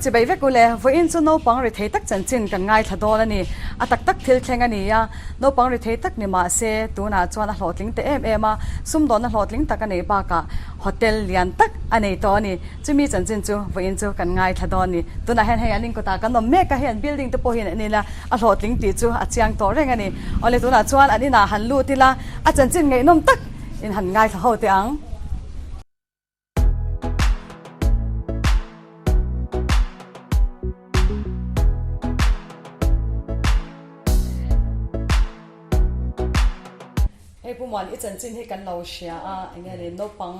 Chibai vek ule, vawiin chu naupang rethei tak chanchin kan ngaithla dawn a ni. A tak tak thil thleng a ni a, naupang rethei tak ni mah se tunah chuan a hlawhtling ta em em a, sumdawnna hlawhtling tak a neih bakah hotel lian tak a nei tawh a ni. Chumi chanchin chu vawiin chu kan ngaithla dawn a ni. Tunah hian hei an inkawtah kan awm mek a, hei an building te pawh hian an in a, a hlawhtling tih chu a chiang tawh reng a ni. Awle tunah chuan an inah han lut ila, a chanchin ngaihnawm tak in han ngaithla ho teh ang. Hei Pu Muan i chanchin hi kan lo hria a, eng nge ni naupang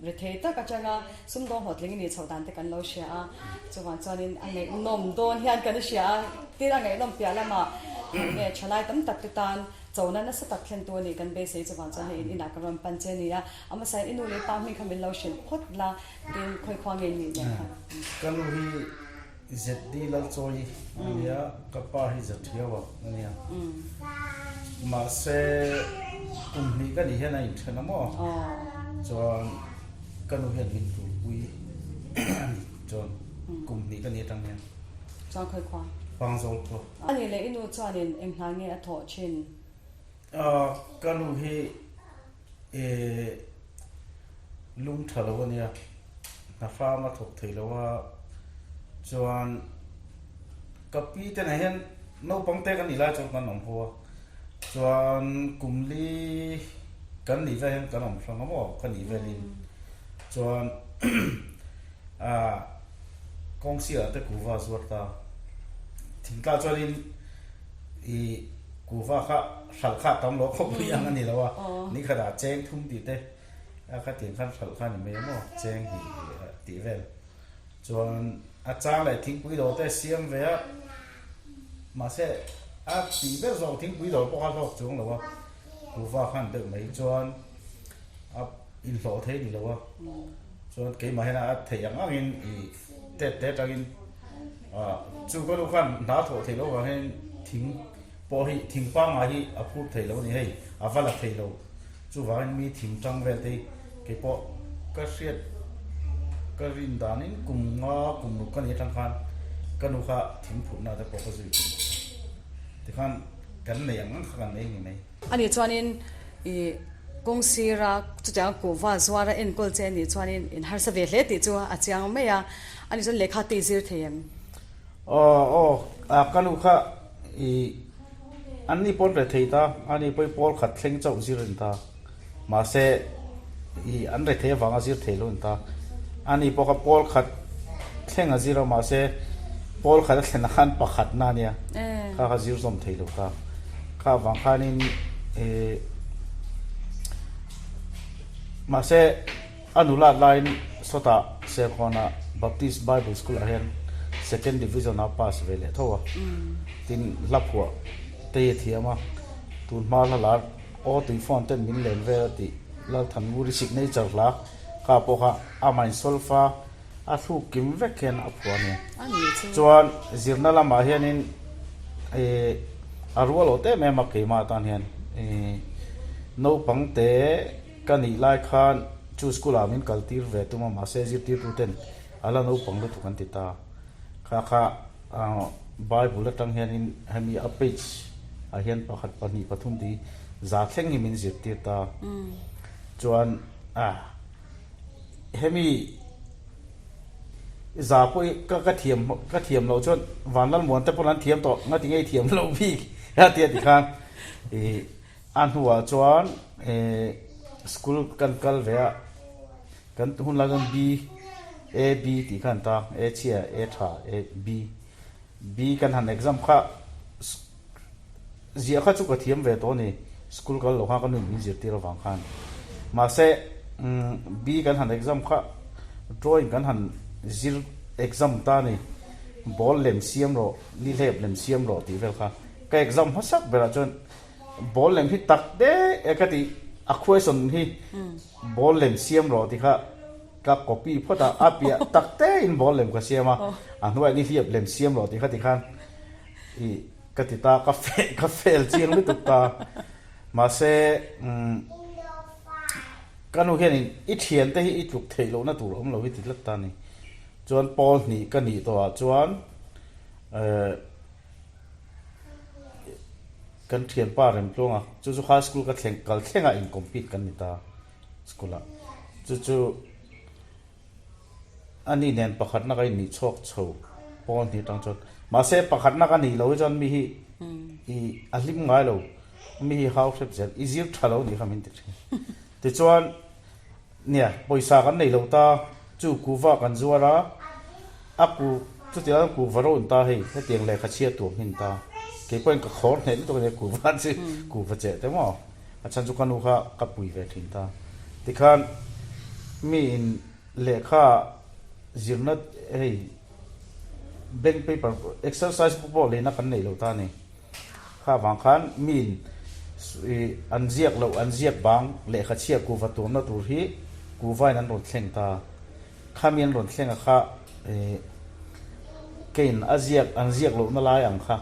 rethei tak atanga sumdawng hlawhtling i nih chhoh dan te kan lo hria a, chuvang chuanin a ngaihnawm dawn hian kan hria a, tin a ngaihnawm piah lamah eng nge thalai tam tak te tan chona nasa tak thlentu a nih kan beisei chuvang chuan hei in inah ka rawn pan che a ni a, A hmasa in i nu leh i pa hming kha min lo hrilh phawt la, tin khawi khua nge nih nen kha. Ka nu hi ZD Lalchawi a nia, ka pa hi Zathiaua a nia. Mahse kum hnih ka nih hian a inthen a maw? Chuan ka nu hian min tulpui a ni. Chuan kum hnih ka nih atang hian. Chuan khawi khua? Pangzawl khua. A nih leh i nu chuanin eng hna nge a thawh thin? Ka nu hi E lung tha lo a nia, hna hrang a thawk thei lo a, chuan ka pi te nen hian naupang te kan nih lai chuan kan awm ho a, chuan kum li kan nih vel hian kan awm hrang a maw ka nih velin chuan ah kawng sirah te kuhva a zuar ta, thingtlang chuanin ih. Kuhva kha hralh kha a tam lo khawp mai ang a ni lo a, ni khatah cheng thum tih te a kha tiang khan hralh kha a ni mai a maw, cheng hnih tih vel. Chuan a chang leh thingpui dawr te siam ve a, mahse a tih ber zawk thingpui dawr pawh kha hlawk chuang lo a, kuhva khan deuh mai chuan a inhlawh thei ni lo a, chuan keimah hian a theih ang angin ih tet te atangin Chu ka nu khan hna thawh theih loh vang hian thing pawh hi thing pangngai hi a phur thei lo a ni hei, a va la thei lo. Chuvangin mi thing tang vel te hi kei pawh ka hriat ka rin danin kum nga kum ruk ka nih atang khan ka nu kha thing phurhna te pawh ka zui thin bawk a. Tikhan kan nei ang ang kha kan ei ni mai. A nih chuanin i kawng sira chutianga kuhva zuara enkawl che a nih chuanin in harsa ve hle tih chu a chiang mai a, a nih chuan lehkha te i zir thei em? Aw aw, ka nu kha i an ni pawn rethei ta, a ni pawh i pawl khat thleng chauh zir a ni ta. Mahse i an rethei avanga zir thei lo a ni ta. A ni pawh kha pawl khat thleng a zir a mahse pawl khat a thlen ah khan pakhat na a nia kha kha zir zawm thei lo ta. Kha avang khanin ih mahse a nulat laiin sawtah Serkawnah Baptist Bible School ah hian second division a pass ve leh tho a. Tin hla phuah te hi a thiam a tun hma hla lar Aw tui phone ten min len vel a tih Lalthanmuri signature hla kha pawh kha amah in solfa a thluk kim vek hian a phuah a nia. Chuan zirna lamah hianin ih a rual awt em em a keimah atan hian ih naupang te ka nih lai khan chu school ah min kal tir ve tum a mahse zirtirtu ten a la naupang lutuk an ti ta kha kha Bible atang hianin hemi a page ah hian pakhat pahnih pathum tih za thleng hi min zirtir ta. Chuan hemi za pawh hi ka ka thiam ka thiam loh chuan Vanlalmuan te pawn an thiam tawh nga ti ngei thiam loh bik a tia tikhan ih a hnuah chuan ih school kan kal ve a. Kan hun lai chuan B, A, B tih kha an ta, A chhia, A tha, A, B. B kan han exam kha ziah kha chu ka thiam ve tawh a ni, school kal lo khan ka nuin min zirtir avang khan. Mahse B kan han exam kha drawing kan han zir exam ta a ni, ball lem siam rawh, nihlep lem siam rawh tih vel kha ka exam hmasak berah chuan ball lem hi tak deuh e ka tih a question hi Ball lem siam rawh ti kha ka copy phawt a, a piah tak te in ball lem ka siam a, a hnuaiah ni hliap lem siam rawh ti kha ti khan i ka ti ta, ka fail ka fail chiang lutuk ta. Mahse umm ka nu hianin i thiante hi i tluk theih lohna tur a awm lo hi ti tlat ta a ni. Chuan pawl hnih ka nih tawhah chuan kan thianpa Remtluanga chu chu high school ka thleng kal thlengah in compete kan ni ta school ah chu chu ani nen pakhatna ka innih chhuak chho pawl hnih atang chuan mahse pakhatna ka nih loh hi chuan mi hi ih a hlim ngai lo mi hi hau hrep zel i zir tha lo nih kha min ti thin tichuan Nia, pawisa kan nei lo ta, chu kuva kan zuar a, a ku chutiang chuan kuva ro in ta hei, hetiang lehkha chhia tuam hi an ta. Kei pawhin ka khawr hneh lutuk a nia kuva chu, kuva cheh te maw? A chhan chu ka nu kha ka pui ve thin ta. Tikhan miin lehkha zirna hei bank paper exercise book pawh leina kan nei lo ta a ni. Kha vang khan miin an ziak loh an ziak bang lehkha chhia kuva tuamna tur hi kuvain an rawn thleng ta. Khami an rawn thleng a kha keiin a ziak an ziak lohna lai ang kha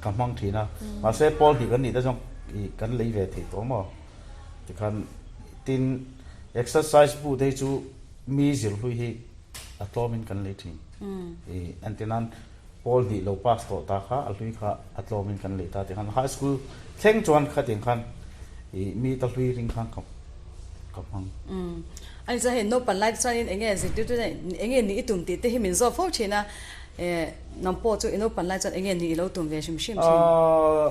ka hmang thin a. Mahse pawl hnih kan nih te chuan kan lei ve thei tawh maw? Tikhan tin exercise bu te hi chu mi zirhlui hi a tlawmin kan lei thin. Entirnan Pawl hnih lo pass tawh ta kha a hlui kha a tlawmin kan lei ta tih khan high school thleng chuan khatiang khan ih mi ta hlui ring khan ka ka hmang. Umm ani chuan hei naupang lai te chuanin eng nge zirtirtu te eng nge nih i tum tih te hi min zawt fo thin a, eh nang pawh chu i naupang lai chuan eng nge nih i lo tum ve hrim hrim thin? Ahh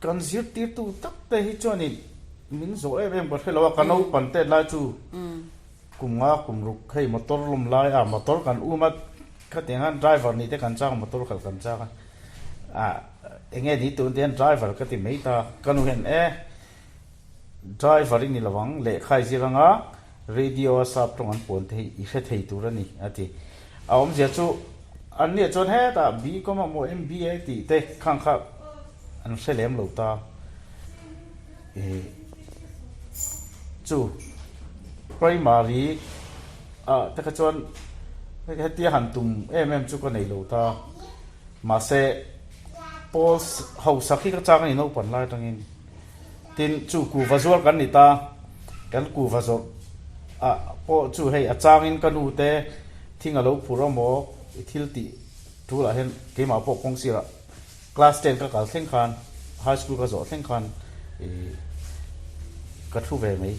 kan zirtirtu tak te hi chuanin min zawh em em ka hre lo a, ka naupang tet lai chu kum nga kum ruk hei motor lawm lai a motor kan um a, Khatiang khan driver nih te kan chak a, motor khalh kan chak a, ah eng nge ni tun te hian driver ka ti mai ta, ka nu hian e driver i ni lo ang, lehkha i zir anga radio a sap tawng an puan te hi i hre thei tur a ni a ti. A awmzia chu an nia chuan hetah BCom a maw MBA tih te khang kha an hre lem lo ta. Ih chu primary ah te kha chuan hetia han tum em em chu ka nei lo ta mahse pawl hausak hi ka chak a ni naupang lai atangin tin chu kuhva zuar kan ni ta kan kuhva zawrh ah pawh chu hei a changin ka nu te thing a lo phur amaw thil tih tul ah hian keimah pawh kawng sirah. Class ten ka kal thleng khan, high school ka zawh thleng khan ih ka thu ve mai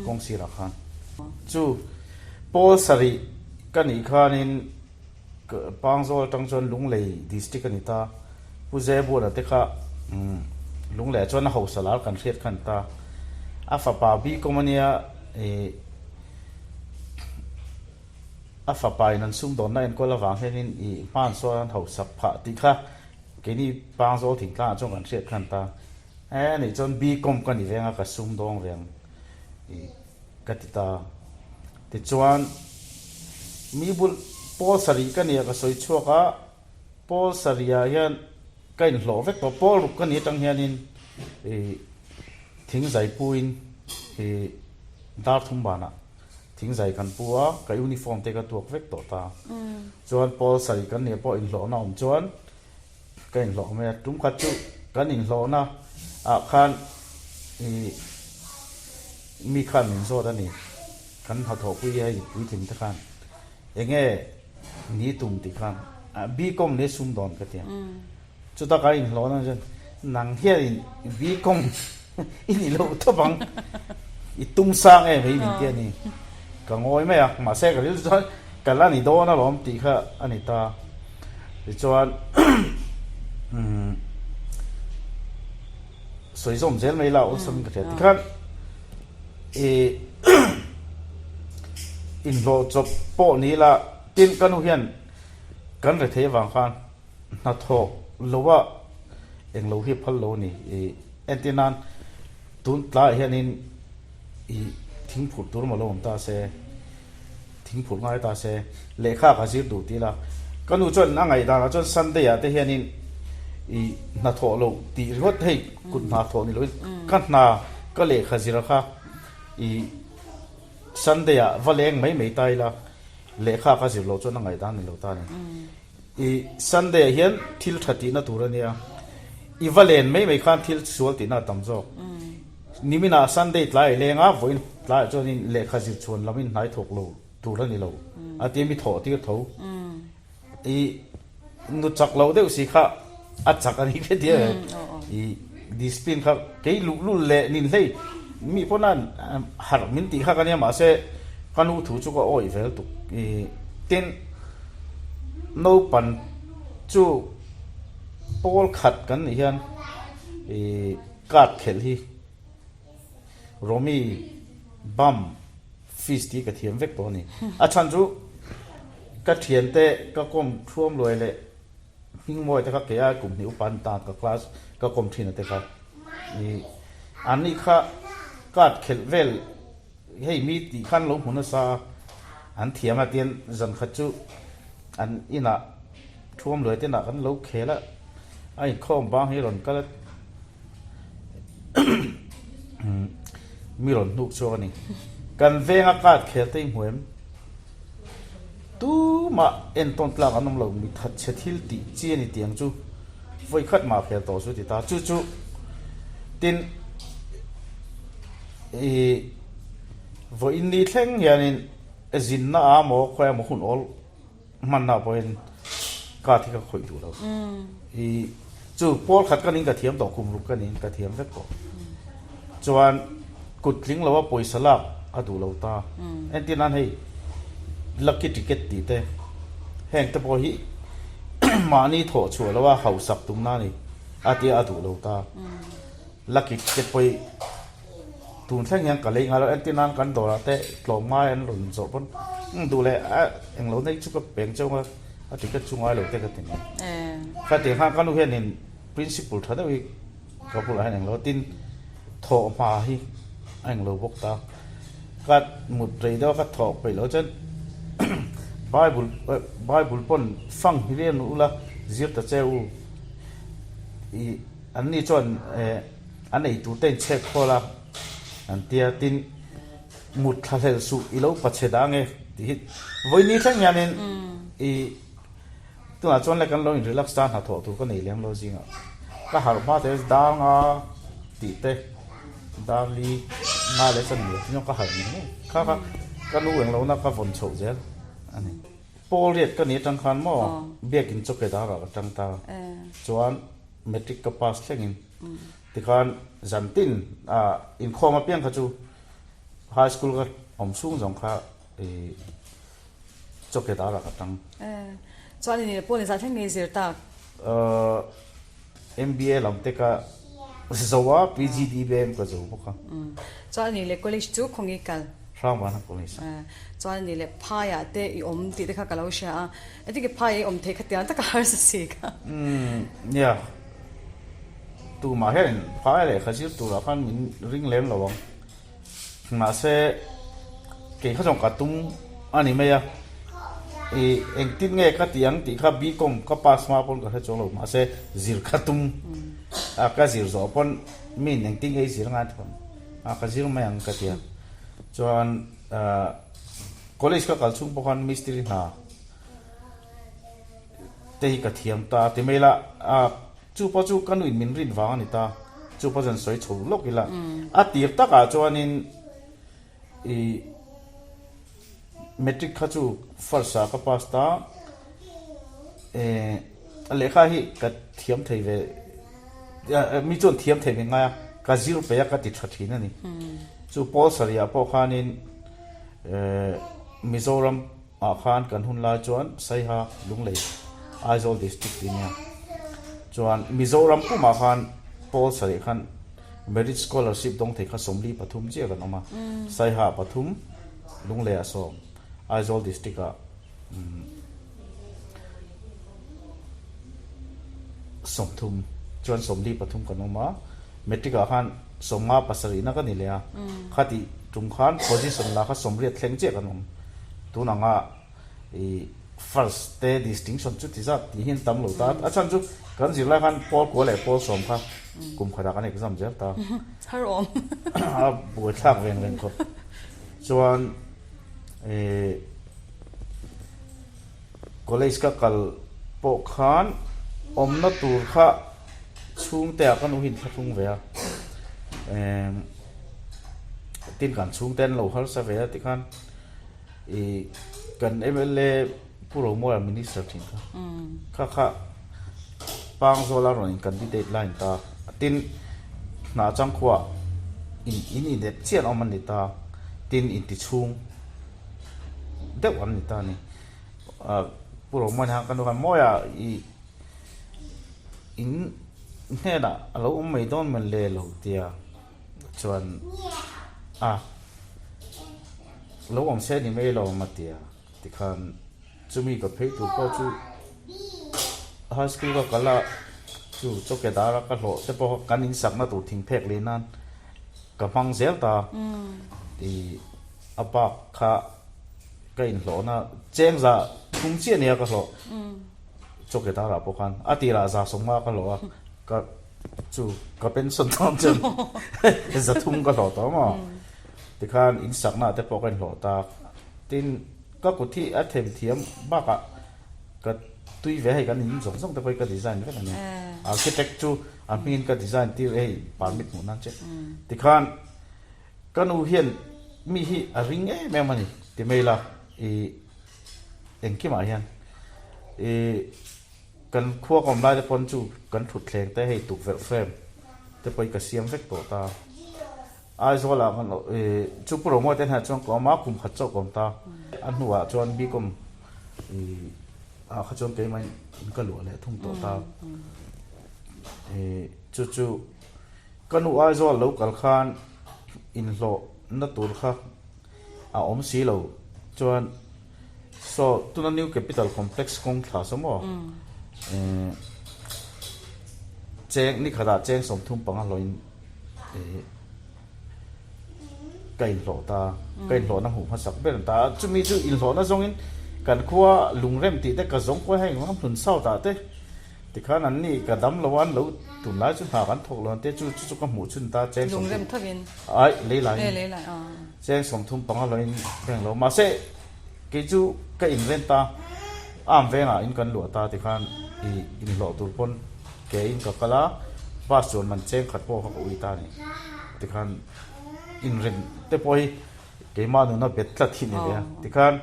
kawng sirah khan. Chu pawl sarih ka nih khanin Pangzawl atang chuan Lunglei district a ni ta, Pu Zebuana te kha Lungleiah chuan a hausa lar kan hriat khan ta. A fapa BCom a nia ih A fapa in an sumdawnna enkawl avang hianin i hman sawn an hausak phah tih kha keini Pangzawl thingtlangah chuan kan hriat khan ta. E anih chuan BCom ka ni veng a ka sumdawng veng i ka ti ta. Tichuan mi bul pawl sarih ka nia ka sawi chhuak a, pawl sarihah hian ka inhlawh vek tawh. Pawl ruk ka ni atang hianin i thingzai puin i dar thum banah Thingzai kan pu a, ka uniform te ka tuak vek tawh ta. Chuan pawl sarih kan nih pawh inhlawhna awm chuan ka inhlawh mai a. Tum khat chu kan inhlawhna ah khan ih mi khan min zawt a ni. Kan hnathawhpui hei puitling te khan enge ni tum tih khan BCom leh sumdawn ka ti a. Chuta ka inhlawhna chuan nang hianin BCom i ni lo tawp ang, i tum sang em hei min ti a ni. Ka ngawi mai a, mahse ka rilru chuan ka la ni dawn alawm tih kha a ni ta. Tichuan sawi zawm zel mai la awlsam in ka hria. Tikhan i inhlawh chawp pawh ni la, tin ka nu hian kan rethei avang khan Hnathawh loah eng lo hi phal lo a ni. I entir nan tun tlaiah hianin i thing phurh tur emaw lo awm ta se, thing phurh ngai ta se, lehkha ka zir duh ti ila, ka nu chuan a ngaihdanah chuan Sunday ah te hianin i hnathawh loh tih ringawt hei kut hna thawh ni loin ka hna ka lehkha zir kha i Sunday ah va leng mai mai ta ila lehkha ka zir loh chuan a ngaihdan ni lo ta a ni. I Sunday ah hian thil tha tihna tur a nia, i va len mai mai khan thil sual tihna a tam zawk. Niminah Sunday tlai i leng a, vawiin tlaiah chuanin lehkha zir chhuan lamin hnai thawk lo tur a ni lo, a ti a mi thawh tir tho. I nu chak lo deuh si kha a chak a ni kha tia i discipline kha kei luh lul leh nin hlei mi pawn a harh min tih kha ka nia mahse ka nu thu chu ka awih vel tuk i tin naupan chu pawl khat kan nih hian i card khelh hi Romi bam fees tih ka thiam vek tawh a ni. A chhan chu ka thiante ka kawm thuam luai leh hmingmawi te kha kei a kum hnih upa an tan ka class ka kawm thin a te kha i an nih kha card khelh vel hei mi tih khan lo hmu nasa a an thiam a tian zan khat chu an inah thuam luai te inah kan lo khel a a inkhawm bang hi rawn kal a. Mi rawn hnuk chhuak a ni. Kan venga card khel te i hmu em? Tumah entawn tlak an awm lo, mi thatchhe thil tih chi a ni tiang chu vawi khat mah khel tawh chu ti ta. Chu chu tin i vawiin ni thleng hianin zinna a maw khawi emaw hun awl Hmanna pawhin card hi ka khawih duh lo. I chu pawl khat ka ning ka thiam tawh kum ruk ka ning ka thiam vek tawh. Chuan kut tling lo a pawisa lak a duh lo ta. Entir nan hei lucky ticket tih te heng te pawh hi mahni thawh chhuah lo a hausak tumna a ni a tia a duh lo ta. Lucky ticket pawh hi tun thleng hian ka lei ngai lo entir nan kan dawrah te tlawm ngai an rawn zawh pawn duh leh a englo nei chu ka peng chauh a a ticket chu ngai lo te ka ti mai khatiang khan ka nu hianin principle tha deuh hi ka bulah hian englo tin thawh hma hi a englo bawk ta ka mut rei deuh a ka thawh peih loh chuan bible bible pawn fang hi rian ula zir ta che u ih. An ni chuan an ei tur te in chhek khawl a, an tia tin mut thla hlel suh i lo pachhe dah ange tih hi vawiin thleng hianin i tunah chuan le kan lo in relax ta hnathawh tur ka nei lem lo zingah ka harh hma te dar nga tih te dar li nga leh chuan ni chu ka harh ni ngei kha kha ka nu englo na ka vawn chhoh zel a ni. Pawl riat ka ni atang khan maw biakin chawke darah ka tang ta chuan. Matric ka pass thlengin tikhan zantin ah inkhawm apiang kha chu high school ka awm chhung zawng kha ih chawkhet ah ka tang. Chuan i pawh ni zah thleng nge i zir tak? Ahh MBA lam te ka zo a, PGDBM ka zo bawk a. Chuan i leh college chu khawnge i kal? Hrangvana college ah. Chuan i leh phaiah te i awm tih te kha ka lo hria a. Engtin phai ei awm thei kha tiang taka harsa si kha. Umm nia tumah hian phai lehkha zir turah khan min ring lem lo ang mahse kei kha zawng ka tum a ni mai a ih engtin nge ka tih ang tih kha B.Com ka pass hma pawn ka hre chuang lo mahse zir kha tum a ka zir zawh pawn min engtin nge i zir ngai tawh a ka zir mai ang ka ti a chuan ah. College ka kal chhung pawh khan mistiri hna te hi ka thiam ta ti mai ila a chu pawh chu ka nuin min rin vang a ni ta chu pawh chuan sawi chho lawk ila a tir takah chuanin ih matric kha chu first ah ka pass ta eh lehkha hi ka thiam thei ve mi chuan thiam thei ve ngai a ka zir peih a ka ti tha thin a ni chu pawl sarih ah pawh khanin. Mizoram ah khan kan hun lai chuan Saiha Lunglei Aizawl District tih nia chuan Mizoram pumah khan pawl sarih khan Merit Scholarship dawng thei kha 43 chiah kan awm a Saiha pathum Lunglei ah sawm Aizawl District ah 30 chuan 43 kan awm a. Matric ah khan 57 na ka ni leh a, khati tum khan position lah kha 80 thleng chiah kan awm. Tun anga i first te distinction chu ti zat tih hian tam lo ta. A chhan chu kan zirlai khan pawl kua leh pawl sawm kha kum khatah kan exam zel ta. Har awm. A buaithlak veng reng khawp. Chuan i College ka kal pawh khan awmna tur kha chhungte ah ka nu hi inthlahrung ve a, emm tin kan chhungte an lo harsa ve a tikhan ih kan mla Pu. Pu Romawia Minister thin kha kha kha Pangzawla rawn in candidate line ta tin hna changkhuah in in inep chiah an awm an ni ta tin inti chhung deuh an ni ta a ni. Pu Romawia hian ka nu khan Mawia i in hnenah a lo awm mai dawn mawn le lo tia chuan a lo awm se ni mai lo a tia. Tikhan chumi ka phei tur pawh chu high school ka kal a, chu chawkedar a ka hlawh te pawh kan insakna tur thing phek leh nan ka hmang zel ta. Ih a bak kha ka inhlawhna cheng za thum chiah nia ka hlawh chawkedar ah pawh khan a tirah za sawmnga ka hlawh a ka chu ka pension dawn chuan za thum ka hlawh tawh maw. Tikhan insakna te pawh ka inhlawh ta. Tin, ka kut hi a them thiam bakah ka tui ve hei kan in zawng zawng te pawh hi ka design vek a ni. Architect chu a hmingin ka design tir hei permit hmuh nan che. Tikhan ka nu hian mi hi a ring em em a ni ti mai la i engkimah hian i kan khua ka awm lai te pawn chu kan thutthleng te hei tukverh frame te pawh hi ka siam vek tawh ta. Aizawl ah khan ih chu Pu Romawi te hnenah chuan ka awm a, kum khat chauh ka awm ta. A hnuah chuan Bcom ih ah kha chuan keimah in ka luah leh thung tawh ta. Ih chu chu ka nu Aizawl lo kal khan inhlawh na tur kha a awm si lo chuan saw tuna New Capital Complex kawng thla saw maw ih cheng ni khatah cheng 35 hlawhin ka inhlawh ta, ka inhlawhna hmuh hmasak ber an ta a, chumi chu inhlawhna zawngin kan khua lungrem tih te ka zawng kual heng ram hlun south ah te tikhan an ni ka dam lo a an lo tunlai chu hna kan thawk lo an tia chu chu ka hmuh chhun ta cheng Lungrem thovin ai lei laiin cheng 35 loin ka englo mahse kei chu ka inren ta am vengah in kan luah ta tikhan ih inhlawh tur pawn Ke in ka kal a, bus chuan man cheng khat pawh kha ka ui ta a ni. Tikhan inrem te pawh hi keimah nuna bet tlat hi ni ve a. Tikhan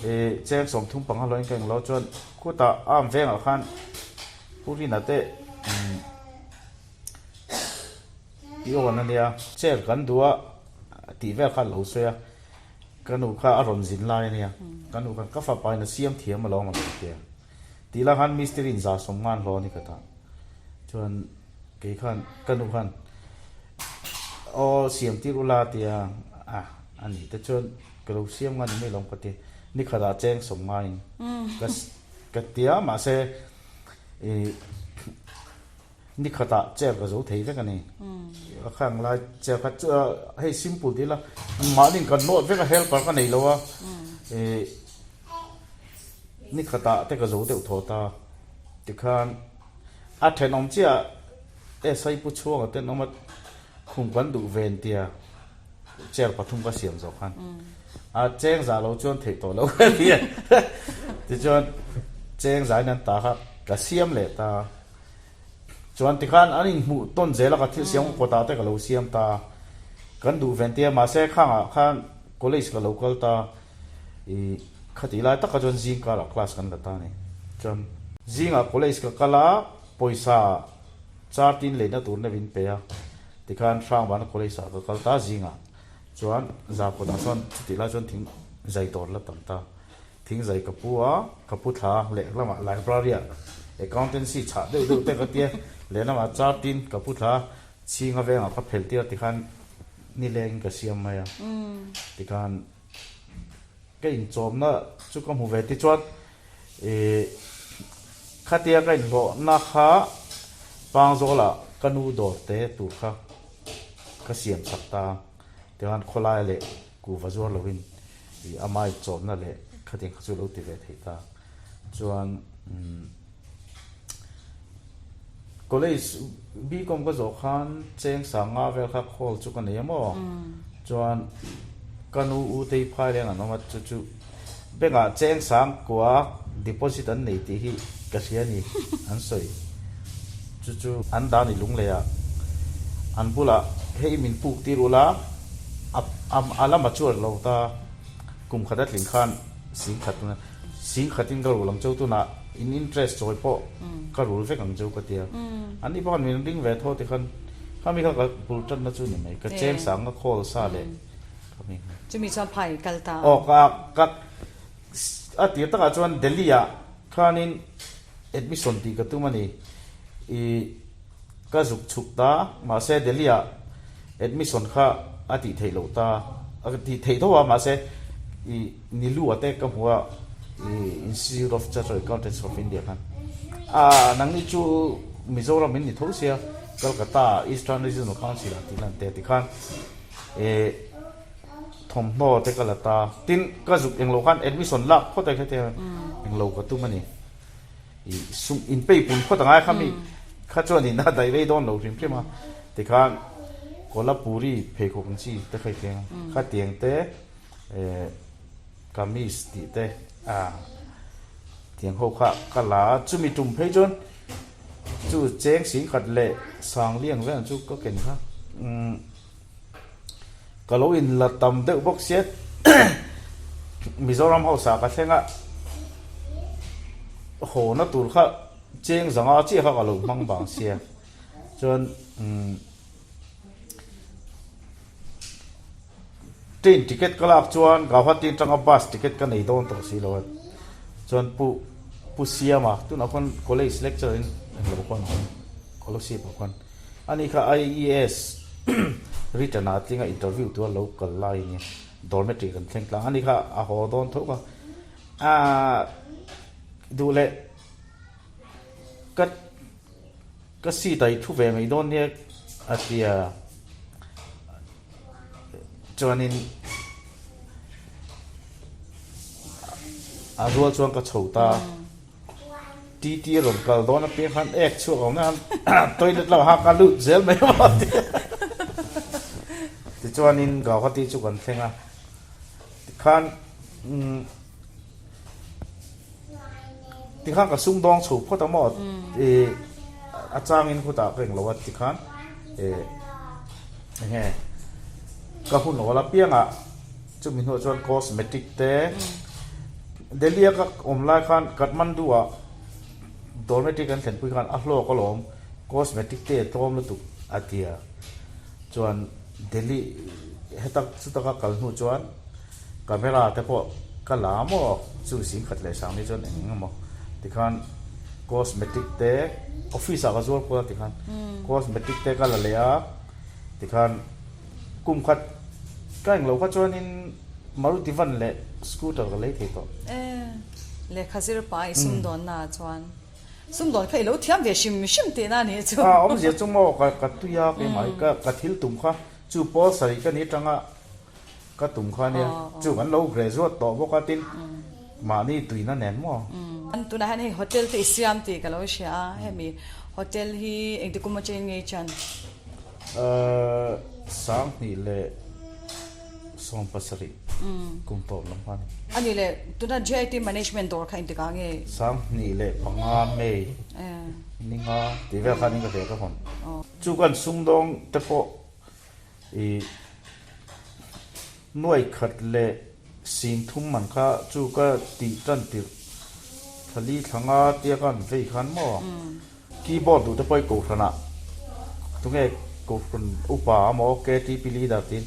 ih cheng 35 hlawhin ka englo chuan khutah arm vengah khan Pu Rina te umm i awn a nia, chair kan duh a tih vel kha a lo sawi a. Ka nu kha a rawn zin lai a nia, ka nu khan ka fapa in a siam thiam alawm a lo ti a. Tih lah khan mistiri in 150 an hlawh a ni ka ta. Chuan kei khan ka nu khan aw siam tir ula tia a a ni te chuan ka lo siam nga ni mai lawm ka ti. Ni khatah cheng 50 in ka ka tia mahse ih ni khatah chair ka zo thei vek a ni. A khang lai chair kha chu hei simple ti ila mahni in kan nawt vek a helper ka nei lo a ih Ni khatah te ka zo deuh thaw ta. Tikhan a thenawm chiah SI Pu Chhuanga ten awm a, khum kan duh ven tia chair pathum ka siam zawh khan a cheng zah lo chuan theih tawh lo ka ti a. Tichuan cheng zain an ta kha ka siam leh ta. Chuan tikhan an inhmuh tawn zel a ka thil siam kawtah te ka lo siam ta. Kan duh ven tia mahse khangah khan college ka lo kal ta. I khatih lai takah chuan zing karah class kan la ta a ni. Chuan zingah college ka kal a, pawisa chart in leina tur neuh in pe a, tikhan Hrangvana college ah ka kal ta zingah. Chuan Zarkawtah chuan chutih lai chuan thing zai dawr la tam ta. Thing zai ka pu a, ka pu thla a, lehlamah library ah accountancy chhah deuh deuh te ka tia, lehlamah chart in ka pu thla a, chhinga vengah ka phel tir a tikhan nilengin ka siam mai a, tikhan. Ka inchawmna chu ka hmu ve tichuan ih khatia ka inhlawhna kha Pangzawlah ka nu dawr te tur kha ka siam chak ta a, tichuan khawlai leh kuhva zuar lovin ih ama inchawmna leh khatiang kha chu lo ti ve thei ta. Chuan umm. College BCom ka zawh khan cheng sanga vel kha call chu ka nei a maw? Chuan ka nu u tei phai leng an awm a chu chu bank ah cheng sang kua deposit an nei tih hi ka hria a ni an sawi. Chu chu an dan i lunglei ah an bulah hei min puk tir ula a a la mature lo ta kum khat a tling khan sing khat. Sing khatin ka rul ang cheu tunah in interest chawi pawh ka rul vek ang cheu ka tia. An ni pawh khan min ring ve tho tikhan khami kha ka bul tanna chu ni mai. Ka cheng sang ka khawl sa leh khami kha. Chumi chuan phai kal ta a. Aw ka ka a tir takah chuan Delhi ah khanin admission tih ka tum a ni. I Ka zuk chhuk ta, mahse Delhi ah admission kha a tih theih loh ta, a tih theih tho a, mahse i Nilu ah te ka hmu a, i Institute of Chartered Accountants of India khan a nangni chu Mizoram in ni tho sia, Calcutta ah Eastern Regional Council ah tih lan te tikhan e thawmhnaw te ka la ta, tin ka zuk englo khan admission lak phawt a hetiang englo ka tum a ni. I sum in pei pun phawt angai kha mi kha chuan in a daih rei dawn lo hrim hrim a tikhan Kolhapuri pheikhawk ang chi te kha i thleng a khatiang te eh kamis tih te ah tiang ho kha ka la a chumi tum phei chuan chu cheng sing khat leh sang liang vel chu ka ken kha umm. Ka lo in la tam deuh bawk sia Mizoram house ah ka thleng a haw na tur kha cheng zanga chiah kha ka lo hmang vang sia chuan umm train ticket ka lak chuan Guwahati atanga bus ticket ka nei dawn tawh si lo a chuan pu pu Siama tunah khawn college lecturer in englo khawn a awm Kolosip ah khawn. Ani kha IES written ah tlinga interview tur a lo kal lai nia dormitory kan thleng tlang ani kha a haw dawn tho kha aaa duh leh ka ka seat ah i thu ve mai dawn nia a tia chuanin a rual chuan ka chho ta. TT a rawn kal dawn apiang khan ek chhuak awm na toilet lamah khan ka lut zel mai a tichuanin Guwahati chu kan thleng a tikhan umm tikhan ka sumdawng chho phawt a maw ih a changin khutah ka englo a tikhan ih enge ka hun awl apiangah Chumi hnuah chuan cosmetic te Delhi a ka awm lai khan Kathmandu ah dormitory kan thlenpui khan a hlawk alawm cosmetic te a tlawm lutuk a ti a chuan Delhi heta chuta ka kal hnu chuan camera te pawh ka la maw chu zingkhat leh sang ni chuan eng eng emaw tikhan cosmetic te office ah ka zuar kual a tikhan cosmetic te ka la leh a tikhan. Kum khat ka englo kha chuanin Maruti van leh scooter ka lei thei tawh. E, lehkha zir pa i sumdawnna ah chuan sumdawn kha i lo thiam ve hrim hrim tihna a nih chu. A awmzia chu maw ka ka tui a keimah hi ka ka thil tum kha chu pawl sarih ka ni atanga ka tum kha ania chu kan lo graduate tawh bawk a tin mahni tuina nen maw. Tunah hian hei hotel te i siam tih ka lo hria a, hemi hotel hi engti kum atangin nge i chan? 2017 kum tawp lam kha a ni. A nih leh, tuna GIT Management dawr kha intikah nge? 2005 May ninga tih vel khanin ka hria ka hawn. Chu kan sumdawng te pawh i nuai khat leh sing thum man kha chu ka tih tan tirh thali thla nga tia ka han vei khan maw? Keyboard duh te pawh i kohhran ah tunge kohhran upa amaw KTP leader tiin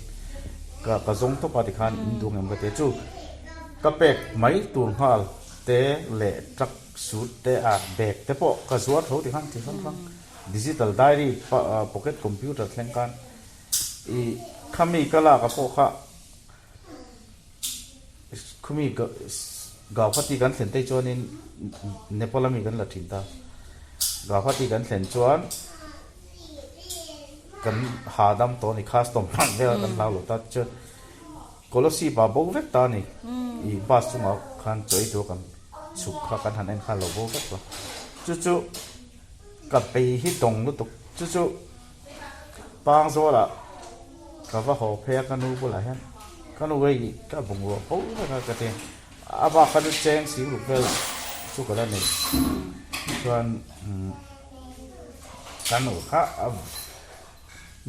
ka ka zawng tawp a tikhan in duh ngem ka ti a chu ka pek mai tur nghal te leh truck suit te a bag te pawh ka zuar tho tikhan chi hrang hrang digital diary pocket computer thleng khan ih khami ka lak ah pawh kha Khumi Gauhati kan thlen te chuanin Nepal ami kan la thin ta. Gauhati kan thlen chuan kan hahdam tawh a ni, custom hman vel kan hlau lo ta chuan Kolosib ah bo vek ta a ni. I bus chungah khan chaw ei tur kan chhuk kha kan han en khan lo bo vek ta. Chu chu ka bei hi tawng lutuk chu chu. Pang zawlah ka va haw phei a ka nu bulah hian ka nu hei ka bungrua fo vek a ka ti a bak kha chu cheng sing ruk vel chu ka la nei chuan ka nu kha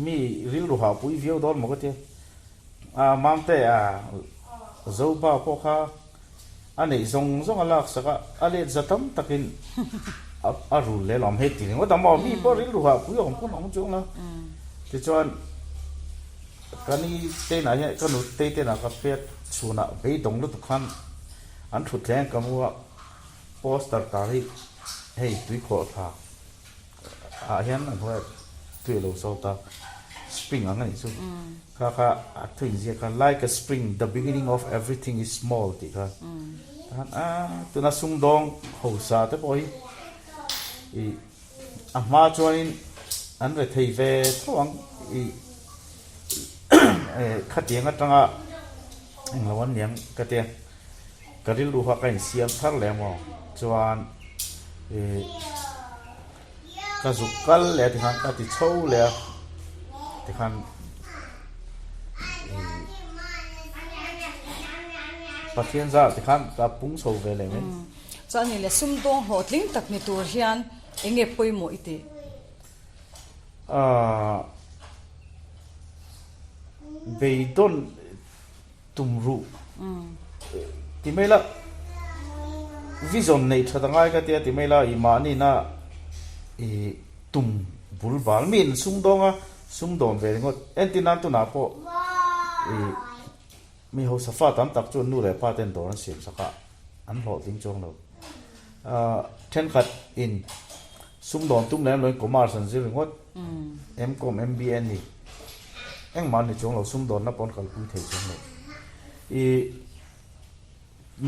mi rilru hah pui viau dawn maw ka ti a mamte a zopa pawh kha. A neih zawng zawng a laksak a, a let za tam takin a rul leh lawm hei ti ringawt ang maw, mi pawh rilru hah pui awm pawn awm chuang lo. Tichuan ka ni te inah hian ka nutei te inah ka phei a, chhunah beidawng lutuk khan an thut thleng ka mu a, poster tar hi hei tuikhawh thla ah hian an hnuaiah tui a lo zawt a, spring ang a nih chu. Kha kha a thu inziak kha like a spring the beginning of everything is small tih kha tahan a tuna sumdawng hausa te pawh hi ih a hma chuanin an re thei ve tho ang ih khatiang atanga englo an niang ka tia ka rilru kha ka insiam thar leh amaw chuan ih. Ka zuk kal leh a tikhan ka ti chho leh a tikhan ih Pathian zar tikhan ka pung chho ve leh mai. Chuan ni le sumdawng hlawhtling tak ni tur hian eng nge pawimawh i tih? Aaa beidawn. Tum ruh ti mai la, vision neih that a ngai ka tia ti mai la, i mahnina i tum bul bal mi in sumdawng a, sumdawn ve ringawt. Entir nan tunah pawh i mi hausa fa tam tak chuan nu leh pa ten dawr an siam sak a, an hlawhtling chuang lo. Thenkhat in sumdawn tum lem loin commerce an zir ringawt, Mcom, MBA an ni. Engmah an ni chuang lo, sumdawnna pawh an kalpui thei chuang lo. I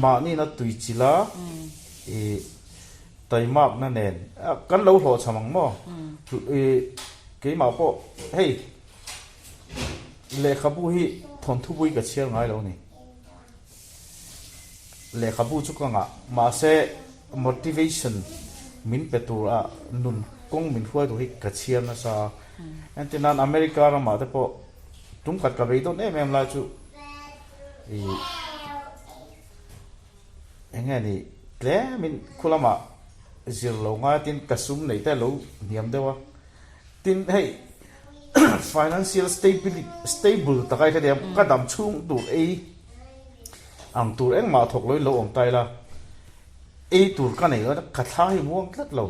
mahnina tui chila i taimakna nen kan lo hlawhchham ang maw? I keimah pawh hei lehkhabu hi thawnthu bui ka chhiar ngai lo a ni. Lehkhabu chu ka ngah, mahse motivation min pe tur a nun kawng min hruai tur hi ka chhiar nasa a. Entir nan America ramah te pawh tum khat ka bei dawn em em lai chu ih eng nge ni tlemin khu lamah zir lo ngai tin ka sum neih te lo hniam deuh a. Tin hei financial stable taka i hre ka dam chhung tur ei ang tur engmah thawk loin lo awm ta ila ei tur ka nei lo ka thla hi muang tlat lo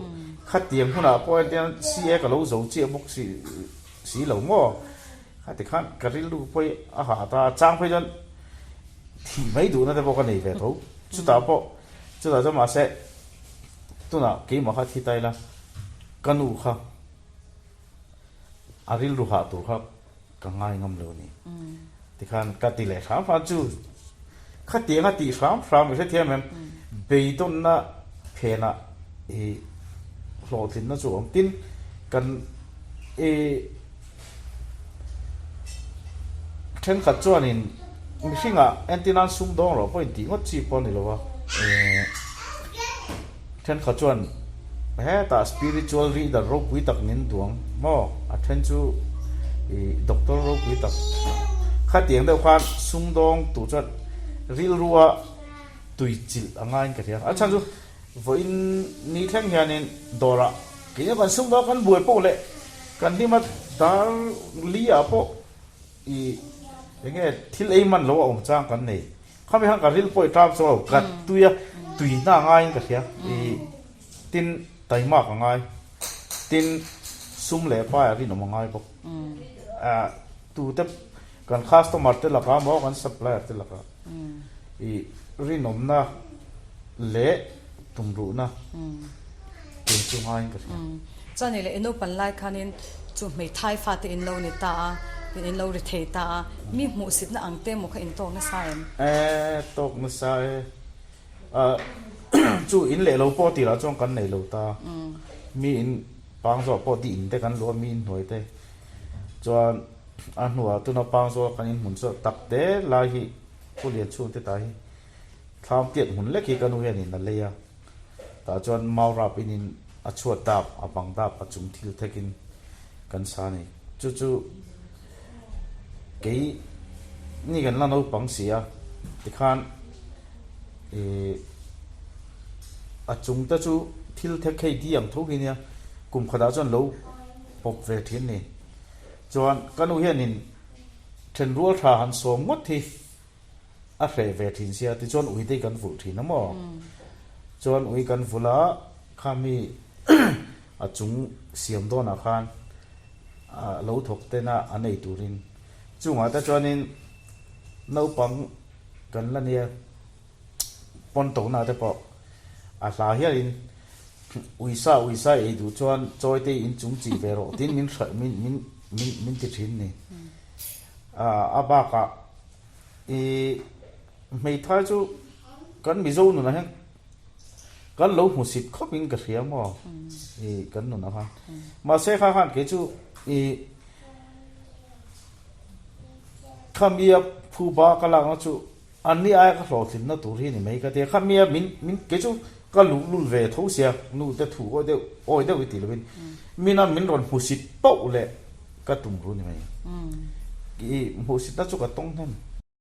khatiang hunah pawh hian CA ka lo zo chiah bawk si si lo maw khati khan ka rilru pawh hi a hah ta a chang phei chuan thih mai duhna te pawh ka nei ve tho chutah pawh chutah chuan mahse tunah keimah kha thi ta ila ka nu kha a rilru hah tur kha ka ngai ngam lo a ni. Tikhan ka ti leh hram hram chu khatiang a tih hram hram i hrethiam em beidawnna phenah i hlawhtlinna chu a awm. Tin, kan i Thenkhat chuanin mihringah entir nan sumdawng rawh pawh intih ngawt chi pawh a ni lo a, thenkhat chuan hetah spiritual leader ropui tak min duang maw, a then chu ih doctor ropui tak khatiang deuh khan sumdawng tur chuan rilrua tui chilh a ngaiin ka hria. A chhan chu vawiin ni thleng hianin dawrah Kei kan sum dawn kan buai pawh leh kan hlima dar li ah pawh i enge thil ei man lo a awm chang kan nei. Khami khan ka ril pawh i ṭam chuang lo, ka tui a, tui hna a ngaiin ka hria. I tin taimak a ngai, tin sum leh pai a rinawm a ngai bawk. Tute kan customer te lakah maw kan supplier te lakah i rinawmna leh tumruhna tun chu ngaiin ka hria. Chuan i leh i naupan lai khanin chu hmeithai fate in lo ni ta a, tin in lo ri thei ta a, mi hmuhsitna ang te maw kha in tawk nasa em? E, tawk nasa e. Chu in leh lo pawh tirah chuan kan nei lo ta. Mi in pang zawh pawh di in te kan luah a, mi in hnuai te. Chuan a hnuah tuna pang zawh kan inhmun chu tak te lai hi Pu Lianchhungte ta hi thlam tiat hmun lek hi ka nu hianin a lei a, tah chuan mau rap inin a chhuat dap, a bang dap, a chung thil thekin kan sa a ni. Chu chu kei ni kan la naupang si a, tikhan ih a chung te chu thil thek hei di ang tho hi nia, kum khatah chuan lo pawp ve thin ni. Chuan ka nu hianin thenrual tha han sawm ngawt hi. A hreh ve thin sia tichuan ui te hi kan vulh thin a maw? Chuan ui kan vulh a, khami a chung siam dawnah khan lo thawk tena an ei turin chungah te chuanin naupang kan la nia pawn tona te pawh a hla hialin uisa uisa ei duh chuan chawi te in chung chih ve rawh tiin min min min min ti thin ni. A bakah I hmeithai chu kan Mizo nunah hian kan lo hmusit khawpin ka hria maw i kan nunah khan. Mahse kha khan kei chu i khamia phuba ka lakna chu anni aia ka hlawhtlinna tur hi ni mai ka tia. Khamia min min kei chu ka luhlul ve tho sia nu te thu awi deuh awi deuh i ti lovin mina min rawn hmusit pauh leh ka tum ru ni mai. I hmuhsitna chu ka tawng hnem.